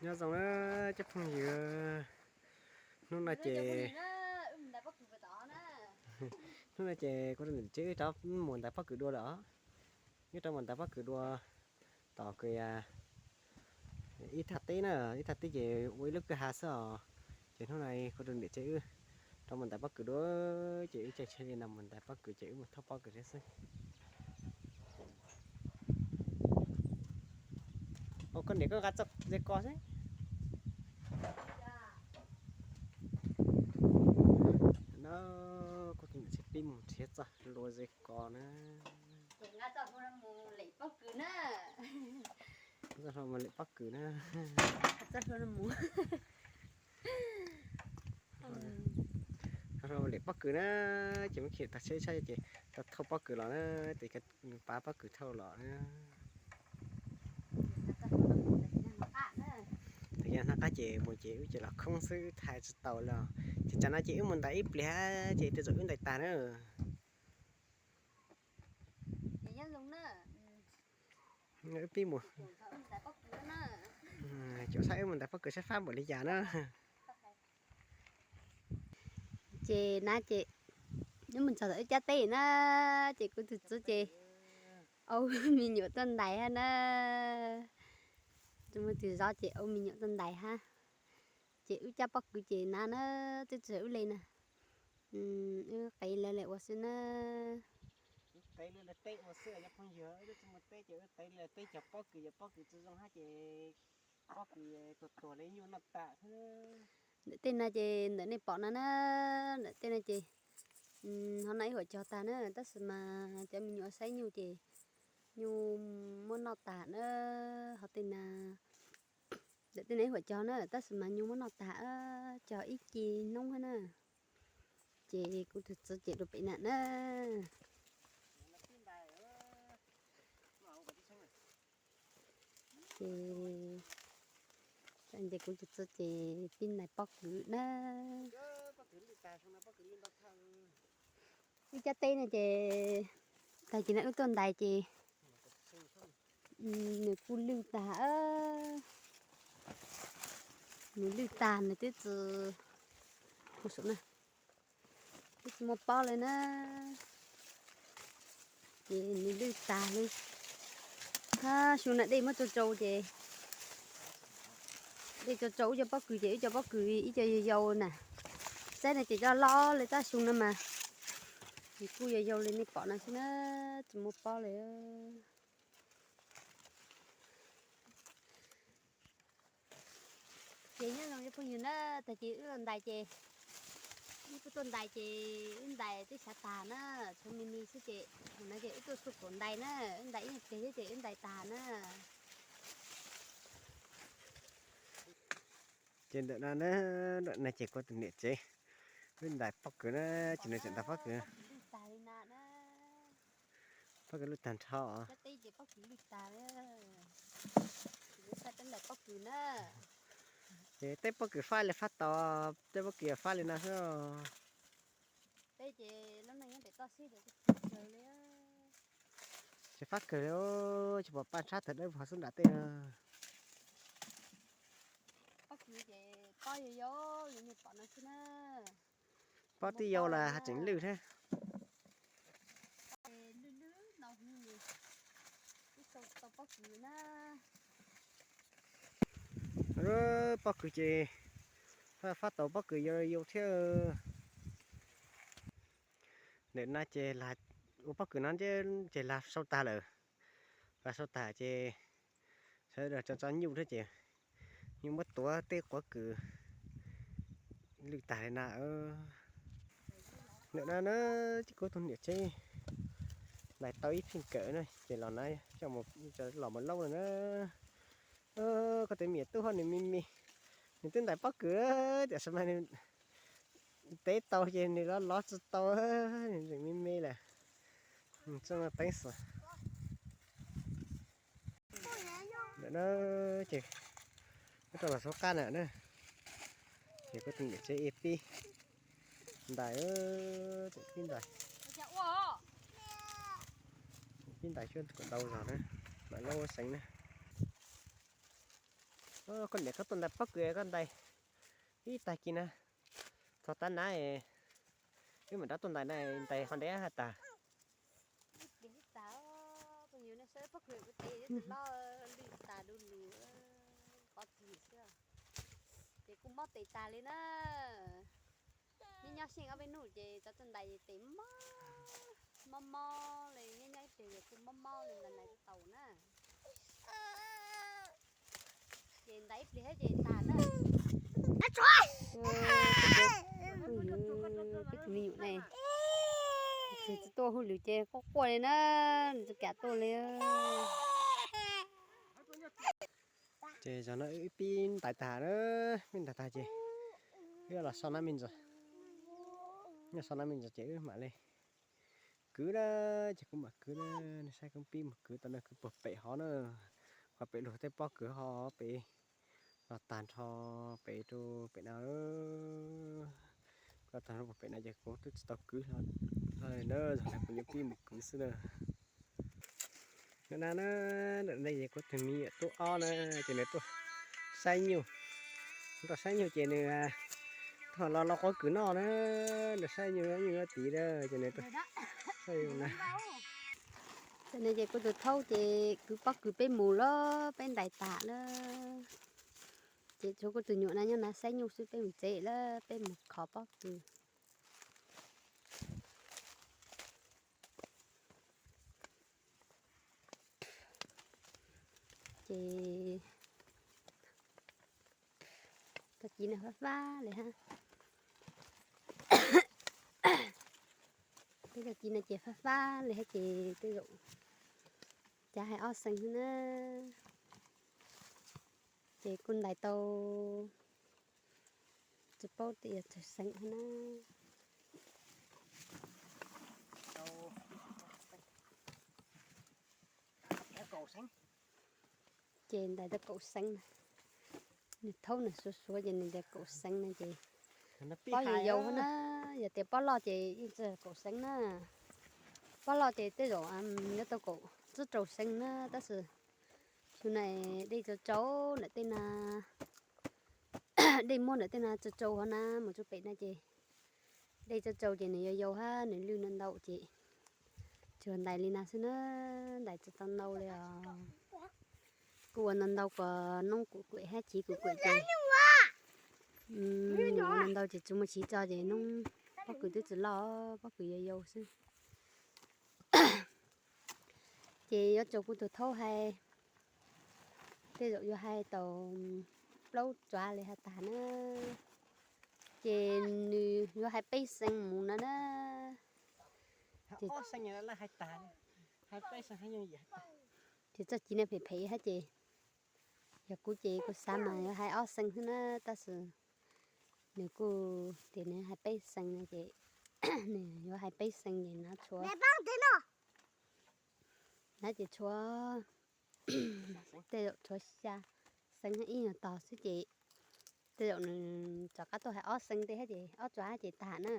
Nyob zoo na cov phooj ywg, hnub no ces, hnub no ces kuv tus niam tsev wb rov mus ntais pob kws dua lawm os. Wb rov mus ntais pob kws dua tom kws ib thaj teb na, ib thaj teb ces ua ib lub kwj ha xwb os. Ces hnub no kuv tus niam tsev wb rov mus ntais pob kws dua, ces wb caij tsheb li no mus ntais pob kws ces wb mus thauj pob kws thiab xwb. Ua koj niam koj nqa txoj ze ko xwb. No kuv tus niam tsev pib mus nrhiav txoj hlua ze ko na. Txoj hlua mus lem pob kws na. Txoj hlua mus lem pob kws na, ces muab khi tag tsheb tshaj ces tau thauj pob kws los na, ces nws pab pob kws thauj los na. Tag kis hnab qab ces mus ces wb ces los khoob xwb, wb thaij tsis tau li. Ces tsam no ces wb mus ntais ib pliag ces tej zaum wb ntais tag na. Wb pib mus, caum saib wb mus ntais pob kws saib fab npaum li cas na. Ces na ces wb mus txog tom wb cab teb na, ces kuv tus txiv ces au me nyuam tuaj ntais hab na. Tus muaj tus zov ces au me nyuam tuaj ntais hab. Ces wb cab pob kws ces na na, twb tsis wb li na. Wb qev lawv li ua xwb na. Qev lawv teb ua xwb cov phooj ywg, wb tsis muaj teb ces wb qev lawv teb cog pob kws, yog pob kws tsis zoo hab ces pob kws tuag tuag li nyuj noj tas. Ntawm tej no ces ntawm nej pom no na, ntawm tej no ces ho noj ib huam cog tag na, tab sis mas cov me nyuam saib nyuj ces nyuj muab noj tas na. Ho tej na, ntawm tej no ib huam cog na, tab sis mas nyuj muab noj tas, cog ib ce noob hab na. Ces kuv tus txiv ces rau pem na na. Ces, ces kuv tus txiv ces pib ntais pob kws na. Wb cab teb no ces, tag kis no wb tuaj ntais ces nws kuj lwj tag. Nws lwj tag nws twb tsis, twb tsis muaj pob li na. Ces nws lwj tag li. Hab xyoo no dej muab tsau tsau ces, dej tsau tsau wb cov pob kws ces wb cov pob kws ib co yau yau na. Saib no ces cov loj li tab xyoo no mas nws kuj yau yau li nej pom no xwb na, tsis muaj pob li. Ces nyob zoo cov phooj ywg na, tag kis wb los ntais ces, wb kuj tuaj ntais ces wb ntais twb xyav tag na, tshuav me me xwb ces, no ces wb tuaj xuj kaum ntais na, wb ntais ib nyuag pliag xwb ces wb ntais tag na. Ces ntawm no na, ntawm no ces kuv tus niam tsev wb ntais pob kws na, ces nws tseem ntais pob kws. Pob kws lwj tag nrho. Ces teb pob kws fab li fab tau, teb pob kws fab li no xwb. Ces fab kawg li, tsis pom paj ntshab tawg dawb vog xwb nram tej no. Pob twb yau los haj tseem lwj thiab. Pob kws ces, fab tau pob kws yau yau thiab. Ntawm no ces ua pob kws no ces lag sau tag lawm. Lag sau tag ces sawv daws tso tso nyuj thiab ces nyuj muab tuav tej quav kws lwj tag li na. Ntawm no na, ces kuv tus niam tsev ntais tau ib pheej kawm na ces los na, coj mus, los mus laub lawm na. Koj tus me nyuam tub hoj nws me me, nws twb ntais pob kws tiam sis mas nws tev tau ces nws los lov tsis tau, nws tseem me me lawm. Txoj no teeb xwb. Ntawm no ces wb rau los saum qab na na, ces kuv tus niam tsev pib ntais, tseem pib ntais, pib ntais xyuas kom tau zog na, mam laub ua seev na. Koj niam, koj tuaj ntais pob kws koj ntais ib tag kis na, txog tav na, wb mam rov tuaj ntais na, ntais ho ntev has tas. Ib pliag twb tas, kuv nyuam no saib pob kws kuv tes twb loj lwj tas du lug, qhov twg xwb. Ces kuj mob tes tas li na. Nyob nyob xyeej ob peb hnub ces rov tuaj ntais tes mob mob mob li, nyob nyob ib pliag kuj mob mob li, ntais ntais tsis tau na. Ces ntais ib pliag thiab ces tas na. Peb tus me nyuam ne, tsis tuaj hauj lwm ces quaj quaj li na, nws tsis kam tuaj li. Ces zaum no wb pib ntais tag na, pib ntais tag ces wb los so nab me ntsis, nyob so nab me ntsis ces wb mam li kwv na, ces kuv mam kwv na, nej saib kuv pib mus kwv tau na, kwv puag pem hov na, qhov pem luag tej pob kws ho pem los tag nrho pem rau pem no. Los tag nrho puag pem no ces kuv twb tsis tau kwv hlo li na, zaum no kuv yuav pib mus kwv xwb na. Ntawm no na, ntawm no ces kuv tus me nyuam tub ob na, ces nws tuaj saib nyuj, tuaj saib nyuj ces nws tuaj los lau pob kws noj na, nws saib nyuj nyuj tid na, ces nws tuaj saib nyuj na. Tam no ces kuv tus thaub ces kwv pob kws peb mus los peb ntais tas na. Ces tshuav kuv tus nyuam na nyob na saib nyuj xwb, peb mus tsev lawm, peb mus khov pob kws. Ces tag kis no fab fab li hab. Peb tag kis no ces fab fab li hab ces tej zaum cav hais ob xees xwb na. Ces kuj ntais tau tsis paub tias tsawg xees hab na. Ces ntais tau kaum xees na. Nws thaub nws suav suav ces nws ntais kaum xees na ces pob yau yau hab na. Yog tias pob loj ces yeej tsis kaum xees na. Pob loj ces tej zaum yuav tau kaum tsib rau xees na, tab sis xyoo na dej tsau tsau ntawm tej na, dej muab ntawm tej na tsau tsau hov na mus tsuj pem na ces dej tsau tsau ces nws yau yau hab nws lwj ntau ntau ces tsuas ntais li na xwb na, ntais tsis tau ntau li os. Kuj ua ntau ntau kom noob kuv kuem hab chiv kuv kuem ces ua ntau ntau ces tsis muaj chiv tso ces noob pob kws twb tsis loj, pob kws yau yau xwb. Ces yuav tsum kuv tus thaub hais, tej zaum yuav hais tau plaub tsuav li has tas na. Ces nws yuav hais peb xees mus no na. Ces txoj ci no phem phem hab ces yog kuv ces kuv xav mas yuav hais ob xees xwb na, tab sis nws kuj tias nws hais peb xees no ces nws yuav hais peb xees ces nab tshuav, nab ces tshuav tej zaum tshuav xya xees hab ib nyuag tog xwb ces tej zaum nws rov qab tuaj hais ob xees tej hab ces ob tsuav hab ces tag na.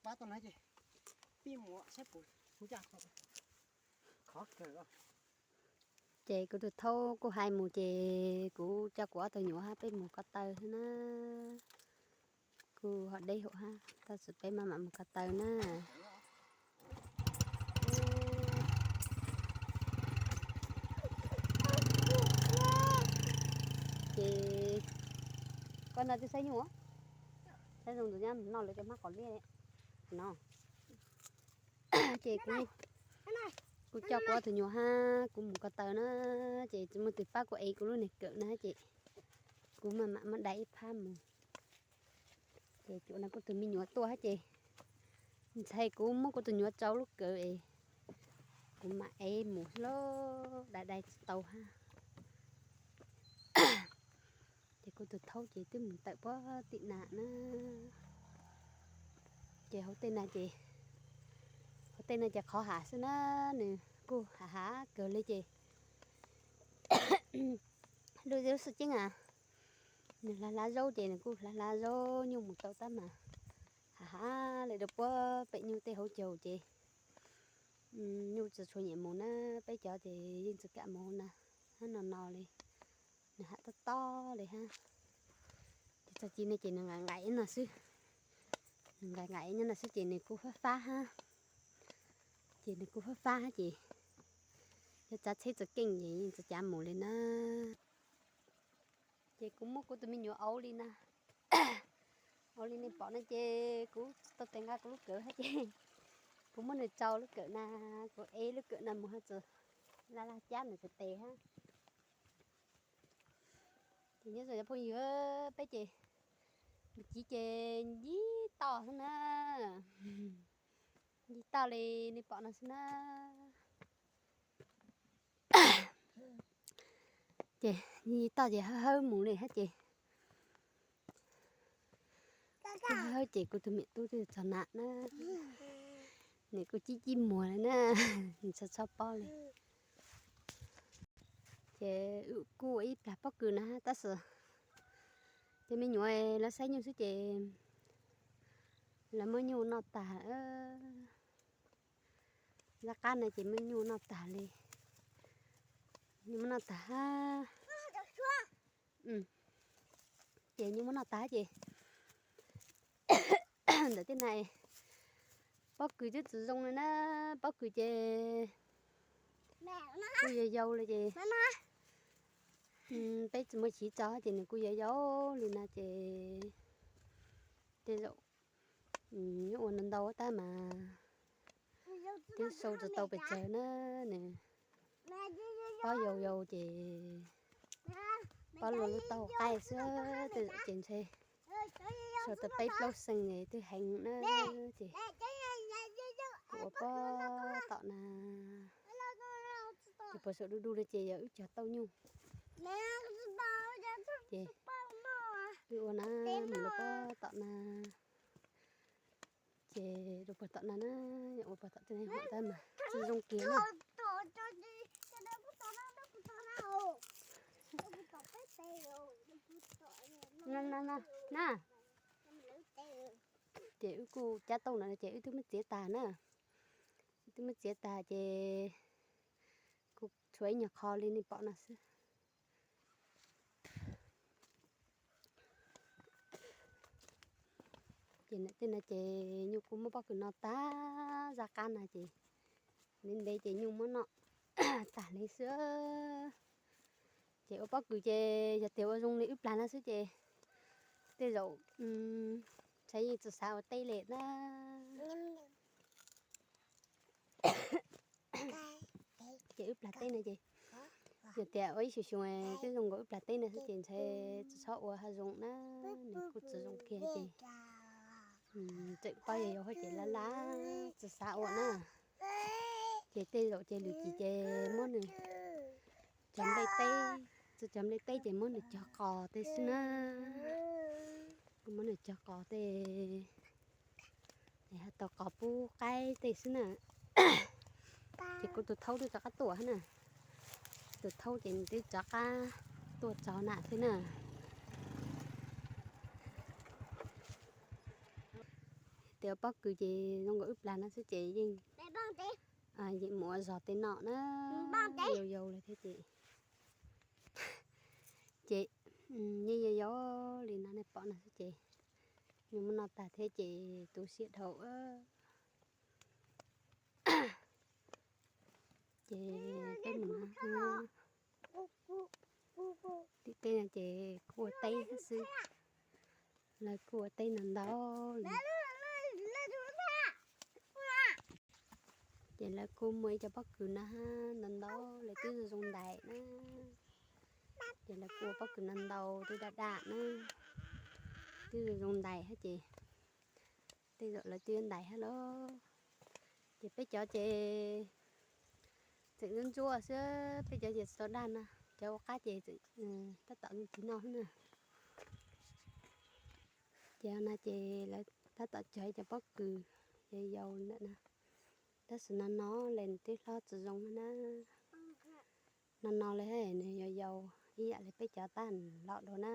Pab tau na ces pib mus saib puas ncaj. Ces kuv tus thaub kuj hais mus ces kuv coj kuv ob tug nyuam hab peb mus ko taw xwb na. Kuj ho deb hauv hab, tab sis peb maj mam mus ko taw na. Ces koj noj twb saib nyuj, saib zoo ntxuav nyab noj lawv cov hmab qos liaj no. Ces kuv, kuv coj kuv ob tug nyuam hab kuv mus ko taw na, ces tsis muaj twg pab kuv ev kuv lub niag kawm na ces kuv maj mam muab dai ib phab mus. Ces cuam no kuv tus me nyuam tuaj hab ces ntshai kuv muab kuv tus nyuam tsau lub kawm es kuv mam ev mus xwb lauj, dai dai tsis tau hab. Ces Kuv tus thaub ces twb mus tawm puag tim na na. Ces hauv tej na ces, hauv tej na ces qhov hav xwb na, nws kuj hav hav kawg li ces lub zeb lub xub ceeb a, nws hlav hlav zaub ces nws kuj hlav hlav zaub nyuj mus tau tab mas hav hav li rau puag pem nyuj tej hauv caug ces nyuj tsis tshua nyiam mus na, peb cov ces yeej tsis kam mus na, hab no no li. Nws hav tob tob li hab. Ces txog ci no ces nws nqaim nqaim no xwb. Nws nqaim nqaim nyob no xwb ces nws kuj fab fab hab. Ces nws kuj fab fab hab ces yog tsav tsheb txom keej ces yeej tsis cav mus li na. Ces kuv muab kuv tus me nyuam auv li na, auv li nej pom no ces kuv tau tes nqa kuv lub kawm hab ces kuv muab nws tsau lub kawm na, kuv ev lub kawm na mus hab txawm laj laj cab nws tes tes hab. Ces nyob zoo cov phooj ywg, peb ces mus civ ces ncig toj xwb na, ncig toj li nej pom no xwb na. Ces ncig toj ces hawb hawb mus li hab ces, hawb hawb ces kuv tus me tub twb txog na, nws kuj cib cib muag li na, nws txhob txhob pob li. Ces wb kuj ua ib plag pob kws na tab sis cov me nyuam lawv saib nyuj xwb ces lawv muab nyuj noj tag. Zaj qab no ces muab nyuj noj tag li, nyuj muab noj tag hab. Ces nyuj muab noj tag ces ntawm tej na pob kws twb tsis zoo li na, pob kws ces kuj yau yau li ces peb tsis muaj chiv tso ces nws kuj yau yau li no ces tej zaum nyob ua ntau ntau tab mas twb sau tsis tau pes tsawg na, nws pob yau yau ces pob luag lub taub hau qaij xwb, tej zaum ces ntshe sau tau peb plaub xees twb heev na. Ces kuv ua pob tom na, ces puas saum du du no ces yog wb cog tauj nyuj. Ces wb ua na, mus rau pob tom na, ces rau puag tom na na, ua puag tom tej no tab mas tsis zoo kiag na. Na, ces wb kuj cab tauj no ces wb twb muab txiav tag na, wb twb muab txiav tag ces kuv tshuav ib nyuag qho li nej pom no xwb. Ces tej no ces nyuj kuj muab pob kws noj tag, zaj qab no ces ntev ntev ces nyuj muab noj tag li xwb. Ces ua pob kws ces yog tias ua zoo li wb plag no xwb ces tej zaum ntshe yeej tsis xav ua teb li na. Ces wb plag teb no ces yog tias ua ib xyoo xyoo twb zoo nkaus wb plag teb no xwb ces ntshe tsis txhob ua haj zoo na, nws kuj tsis zoo kiag ces tseem pob yau yau hab ces laj laj tsis xav ua na. Ces tej zaum ces lwm cis ces muab nws cog nplej teb, tsis cog nplej teb ces muab nws cog qos tej xwb na. Kuv muab nws cog qos tej, es ho tau qos pub qaib tej xwb na. Ces kuv tus thaub twb rov qab tuaj hab na, tus thaub ces nws twb rov qab tuaj txog na thiab na. Tias pob kws ces zoo nkaus wb plag no xwb ces yeej, yeej mus ua zog tej no na, yau yau li thiab ces, ces yeej yau yau li no nej pom no xwb ces, yeej muab noj tag thiab ces tu siab dhau. Ces peb mus no, tim tej no ces kuj ua teb xwb, lawv kuj ua teb ntau ntau li. Ces lawv kuj muaj ib co pob kws na ntau ntau, lawv twb zoo zoo ntais na. Ces lawv kuj ua pob kws ntau ntau twb daj daj na, twb zoo zoo ntais hab ces tej zaum lawv twb ntais hab lauj. Ces peb cov ces tseem ntsuab ntsuab xwb, peb cov ces tsis tau daj na, cov ua qab ces tseem tab tom ntxiv no xwb na. Ces no ces lawv tab tom cog cov pob kws yau yau ntawm no, tab sis no no li nws twb hlob tsis zoo na. No no li nws yau yau ib yam li peb cov tab loj dua na.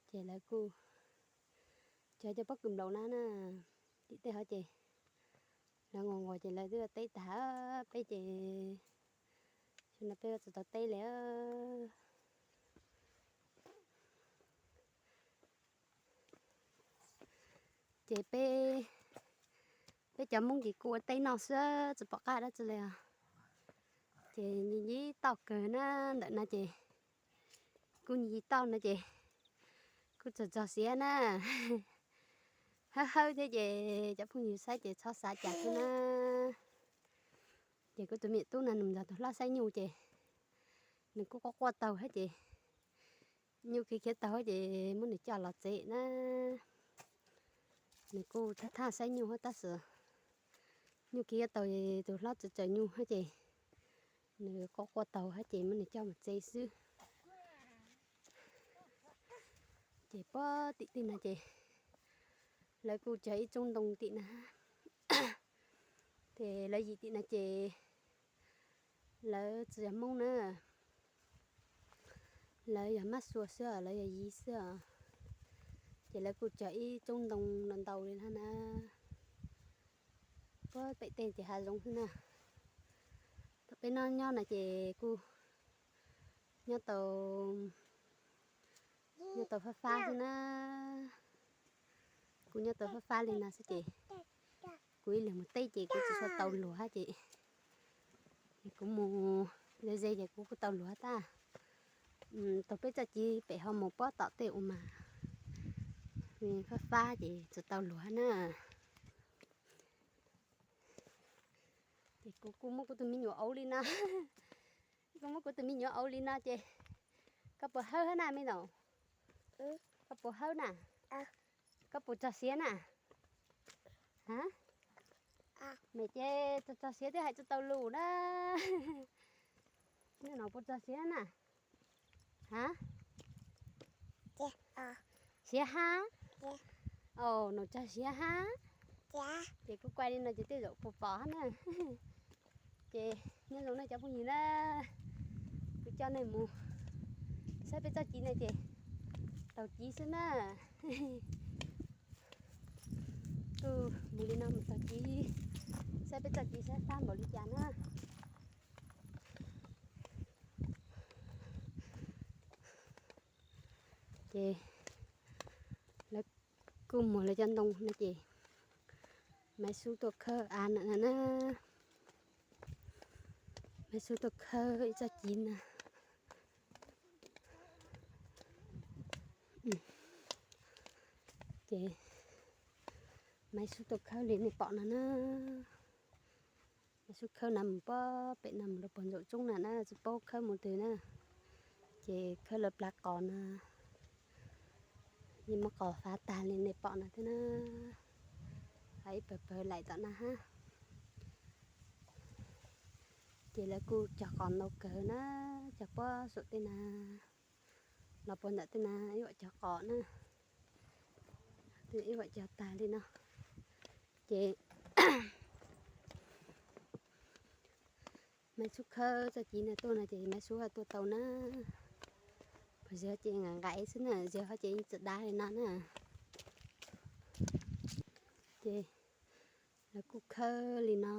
Ces lawv kuj cog cov pob kws nplaum na na, tim tej hov ces lawv nquas nquas ces lawv twb teb tag, peb ces xyoo no peb tsis tau teb li. Ces peb, peb cov Hmoob ces kuj ua teb noj xwb tsis pom qab dab tsi li os. Ces nci nci toj kawg na, ntawm no ces kuj nci nci toj no ces kuj txog txog siav na. Hawb hawb thiab ces cov phooj ywg saib ces txhob xav cas thiab na. Ces kuv tus me nyuam tub no nws mus nrog tus hlob saib nyuj ces nws kuj quaj quaj taug thiab ces nyuj khiav khiav taug ces muab nws coj los tsev na. Nws kuj thaj thaj saib nyuj thiab tab sis nyuj khiav khiav taug tus hlob tsis tsaws nyuj thiab ces nws quaj quaj taug thiab ces muab nws coj mus tsev xwb. Ces puag tim tej no ces lawv kuj cog ib tsob ntoo tim na. Ces lawv yim tim no ces lawv tsis yog Hmoob na, lawv yog Mab Suav xwb os, lawv yog Yiv xwb os. Ces lawv kuj cog ib tsob ntoo ntau ntau li no na. Puag pem tej ces hav zoov xwb na. Thaum peb nyob nyob no ces kuj nyob tau, nyob tau fab fab xwb na. Kuj nyob tau fab fab li no xwb ces kuv ib leeg mus teb ces kuv tsis tshua tau luag ces kuv mus ze ze ces kuv kuj tau luag tab. Tau peb txoj ci pem ho mus puag tom tej ua mas fab fab ces tsis tau luag na. Ces kuv kuj muab kuv tus me nyuam auv li no, kuv muab kuv tus me nyuam auv li no ces koj puas hawb hab na me no? Koj puas hawb na? Koj puas txog siav na? Ha, me ces txog txog siav twb hais tsis tau lus na. Nej no puas txog siav na? Ha, siav hab. Au, nws txog siav hab. Ces kuv kuaj li no ces tej zaum puas pom hab na. Ces nyob zoo nej cov phooj ywg na, kuv coj nej mus saib peb txoj ci no ces taug ci xwb na. Kuj mus li no mus taug ci, saib peb txoj ci saib fab npaum li cas na. Ces lawv kuj muag lawv cov ntoo no ces Maiv Xub tuaj khawb av na na. Maiv Xub tuaj khawb ib txoj ci na. Ces Maiv Xub tuaj khawb li nej pom no na. Maiv Xub khawb na mus puag pem no mus rau puag ntsaum roob na na, tsis paub khawb mus twg na. Ces khawb lawv plab qos na, yeej muab qos fav tag li nej pom no thiab na. Hais ib pawg pawg laim tom na hab. Ces lawv kuj cog qos ntau kawg na, cog puag saum tej na, los puag ntawm tej na ib vam cog qos na. Ib vam cog tag li no. Ces Maiv Xub khawb txoj ci no tuaj no ces Maiv Xub ho tuaj tau na. Pog Zia ces nqa nqaim xwb na, Zia ho ces yeej tsis dab li no na. Ces lawv kuj khawb li no,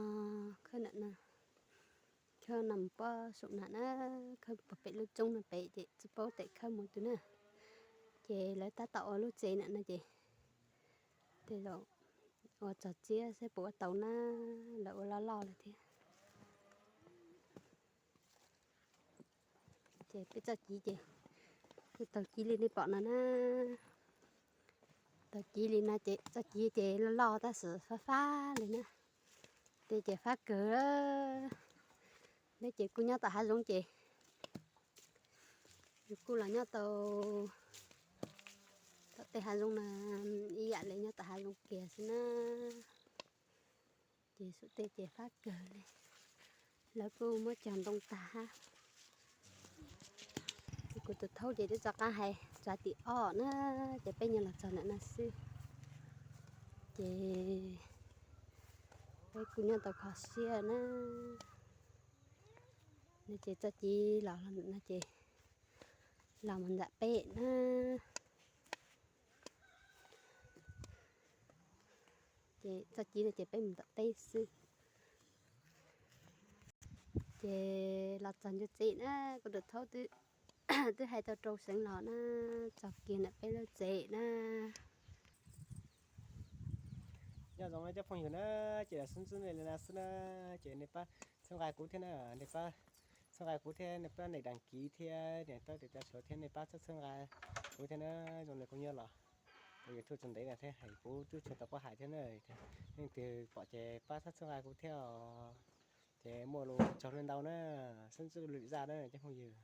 khawb ntawm no, khawb no mus puag saum na na, khawb puag pem lub roob no pem ces tsis paub tes khawb mus twg na. Ces lawv tab tom ua lub tsev ntawm no ces tej zaum ua txog txiab saib puas ua tau na, lawv ua loj loj lawm thiab. Ces peb txoj ci ces kuj taug ci li nej pom no na. Taug ci li no ces txoj ci ces loj loj tab sis fab fab li na. Tej ces fab kawg. Neb ces kuj nyob tom hav zoov ces yus kuj los nyob tau tom tej hav zoov na, ib yam li nyob tom hav zoov kiag xwb na. Ces saum tej ces fab kawg li. Lawv kuj muab cog ntoo tag hab. Kuv tus thaub ces twb rov qab hais tsav tim ob na, ces peb nyob los txog ntawm no xwb. Ces peb kuj nyob tau kho siab na. No ces txoj ci los no ces los mus nram peb na. Ces txoj ci no ces peb mus tom teb xwb. Ces los txog ncua tsev na, kuv tus thaub twb hais tau rau seev los na, txog kiag ntawm peb lub tsev na. Nyob zoo cov phooj ywg na, ces lam xub ntsib nej li no xwb na, ces nej pab txhawb nqa kuv thiab na, nej pab txhawb nqa kuv thiab, nej pab nias đăng ký thiab nias tau tes taw suav thiab nej pab txhawb txhawb nqa kuv thiab na, zoo li kuv nyob los ua YouTube tsis ntev no thiab kuv twb tsis tau pab hais thiab na, leej twg pom ces pab txhawb txhawb nqa kuv thiab os. Ces muaj lus tsaug ntau na, xub ntsib lwm zaj na cov phooj ywg.